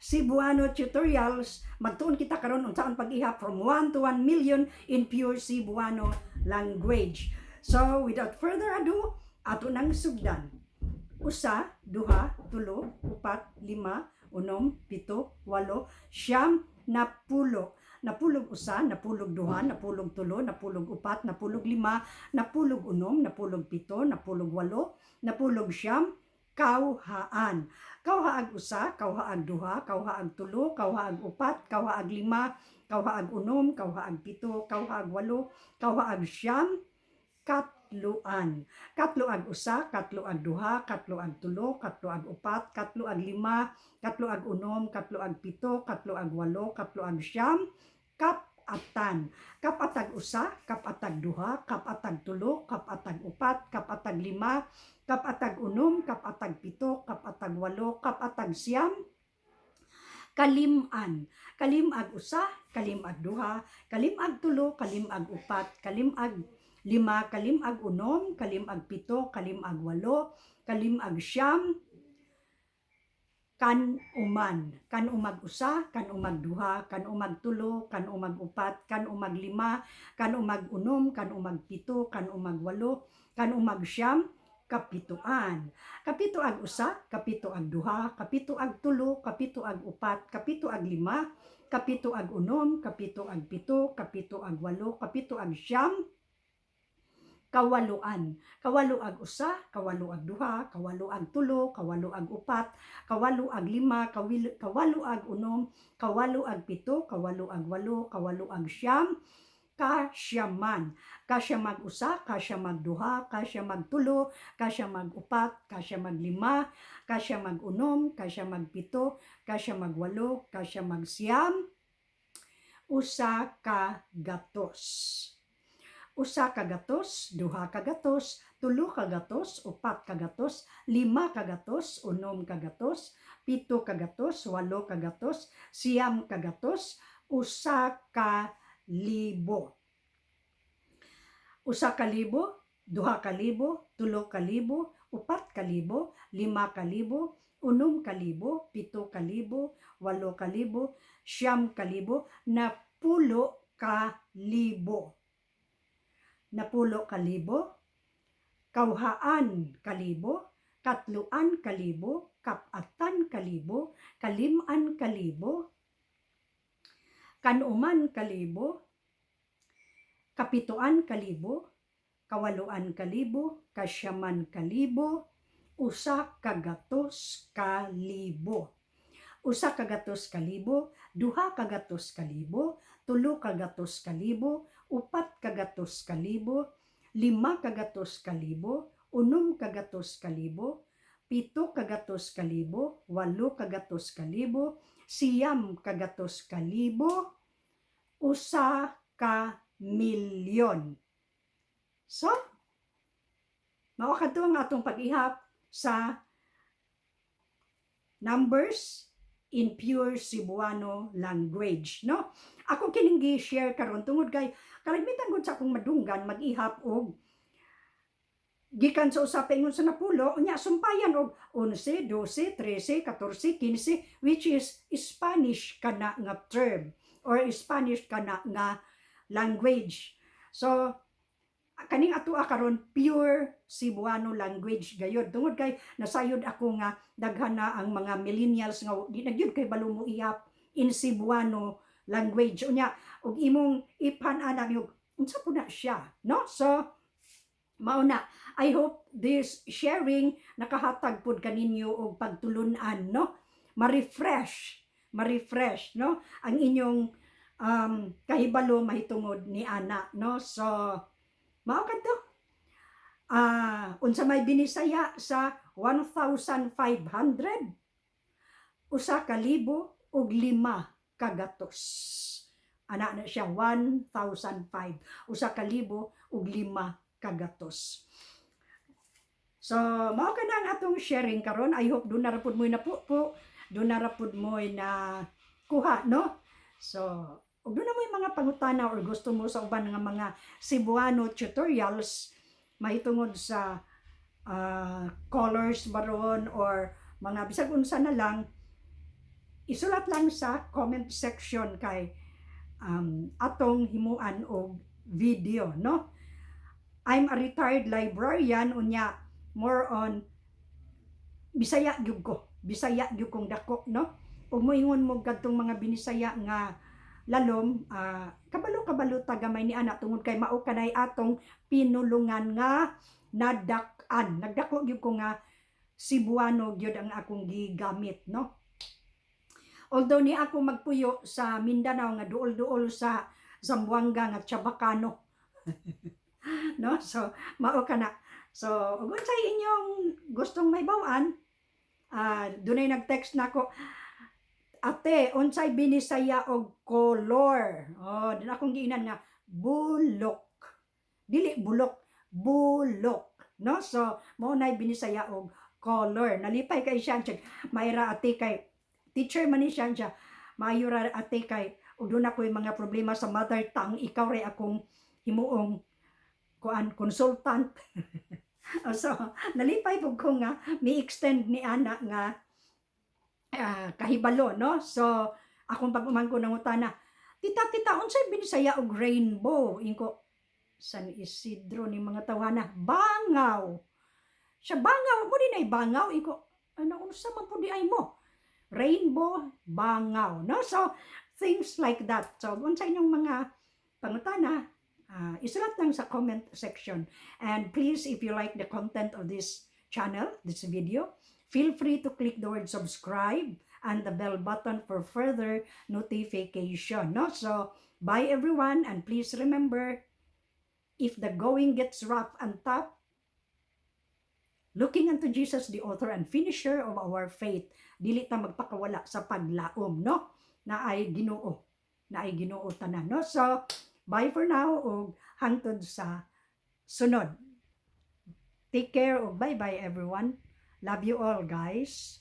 Cebuano tutorials. Magtuon kita karon unsaon pag-ihap from 1 to 1 million in pure Cebuano language. So, without further ado, ato nang sugdan. Usa, duha, tulo, upat, lima, unom, pito, walo, siyam, napulo. Napulog usa, napulog duha, napulog tulo, napulog upat, napulog lima, napulog unom, napulog pito, napulog walo, napulog siyam, kawhaan. Kawhaag usa, kawhaag duha, kawhaag tulo, kawhaag upat, kawhaag lima, kawhaag unom, kawhaag pito, kawhaag walo, kawhaag siyam, katluan. Katloag usa, katloag duha, katloag tulo, katloag upat, katloag lima, katloag unom, katloag pito, katloag walo, katloag siyam, kapatan. Kapatag usa, kapatag duha, kapatag tulo, kapatag upat, kapatag lima, kapatag unom, kapatag pito, kapatag walo, kapatag siyam, kalim-an. Kalim-ag usa, kalim-ag duha, kalim-ag tulo, kalim-ag upat, kalim-ag lima, kalim-ag unom, kalim-ag pito, kalim-ag walo, kalim-ag siyam, kan-uman. Kan-umag usa, kan-umag duha, kan-umag tulo, kan-umag upat, kan-umag lima, kan-umag unom, kan-umag pito, kan-umag walo, kan-umag siyam, kapituan. Kapito ag usa, kapito ag duha, kapito ag tulo, kapito ag upat, kapito ag lima, kapito ag unom, kapito ag pito, kapito ag walo, kapito ag siyam, kawaloan. Kawalo ag usa, kawalo ag duha, kawalo ag tulo, kawalo ag upat, kawalo ag lima, kawalo ag unom, kawalo ag pito, kawalo ag walo, kawalo ag siyam, kasyaman. Kasyamag usa, kasyamag duha, kasyamag tulo, kasyamag upat, kasyamag lima, kasyamag unom, kasyamag pito, kasyamag walo, kasyamag siyam, usa ka gatos. Usa ka gatos, duha ka gatos, tulo ka gatos, upat ka gatos, lima ka gatos, unom ka gatos, pito ka gatos, walo ka gatos, siyam ka gatos, usa ka libo. Usa ka libo, duha ka libo, tulo ka libo, upat ka libo, lima ka libo, unom ka libo, pito ka libo, walo ka libo, siyam ka libo, napulo ka libo. Napulo ka libo, kawhaan ka libo, katluan ka libo, kapatan ka libo, kaliman ka libo, kanuman ka libo, kapituan ka libo, kawaloan ka libo, kasyaman ka libo, usa ka gatos ka libo. Usa ka gatos ka libo, duha ka gatos ka libo, tulo ka gatos ka libo, upat ka gatos ka libo, lima ka gatos ka libo, unom ka gatos ka libo, pito ka gatos ka libo, walo ka gatos ka libo, siyam ka gatos ka libo, usa ka milyon. So, mao kadto ang atong pag-ihap sa numbers in pure Cebuano language, no? Ako kining gi-share karon tungod kay kalimitan gud sa akong madunggan mag-ihap og gikan sa usa paingon sa napulo, unya sumpayan og 11, 12, 13, 14, 15, which is Spanish kana nga term or Spanish kana nga language. So kaning atoa karon, pure Cebuano language gayud, tungod kay nasayod ako nga daghan na ang mga millennials nga di na gyud kay balo mo ihap in Cebuano language. Unya og imong ipan ana yung unsa po na siya, no? So mao na, I hope this sharing nakahatag pud kaninyo og pagtulun-an, no? Ma-refresh, no, ang inyong kahibalo mahitungod ni ana, no? So mao kadto. Unsa may Binisaya sa 1,500? 1,500. Ana na siya, 1,005, 1,500. So mao ka na ang atong sharing karon. I hope duna ra pud mo'y napupo, duna ra pud mo'y na kuha, no? So ug duna mo'y mga pangutana or gusto mo sa uban nga mga Cebuano tutorials mahitungod sa colors baron or mga bisag unsa na lang. Isulat lang sa comment section kay atong himuan og video, no? I'm a retired librarian, unya more on Bisaya gyud ko. Bisaya gyud kong dako, no? Ug moingon mo kadtong mga Binisaya nga lalom, kabalo kabalo ta gamay ni ana tungod kay mao kanay atong pinulungan nga nadak-an. Nagdako gyud ko nga Cebuano gyud ang akong gigamit, no? Although ni ako magpuyo sa Mindanao nga duol-duol sa Zamboanga nga Chabacano, no? So mao kana. So ug unsay inyong gustong mahibaw-an, dunay nag-text nako, "Ate, unsay Binisaya og color?" Oh, din akong giinan nga bulok. Dili bulok, bulok. No? So, mao nay Binisaya og color. Nalipay kay siya siya. Mayra ate kay teacher man ni siya siya. Maayo ra ate kay ug doon ako'y mga problema sa mother tongue, ikaw ray akong himuong kuan, consultant. Oh, so, nalipay pud ko nga mi-extend ni ana nga kahibalo, no? So, akong pag-umangko nangutana, "Tita, tita, unsay Binisaya og rainbow?" Inko, "San Isidro ni mga tawana, bangaw." Siya, "Bangaw, mo din ay bangaw." Inko, "Ano, unsa man pud di ay mo? Rainbow, bangaw," no? So, things like that. So, unsa inyong mga pangutana, isulat lang sa comment section. And please, if you like the content of this channel, this video, feel free to click the word subscribe and the bell button for further notification. No? So, bye everyone, and please remember, if the going gets rough and tough, looking unto Jesus, the author and finisher of our faith, dili ta magpakawala sa paglaom, no? Na ay Ginoo, na ay Ginoo tanan, no? So, bye for now ug hangtod sa sunod. Take care ug bye-bye, everyone. Love you all, guys.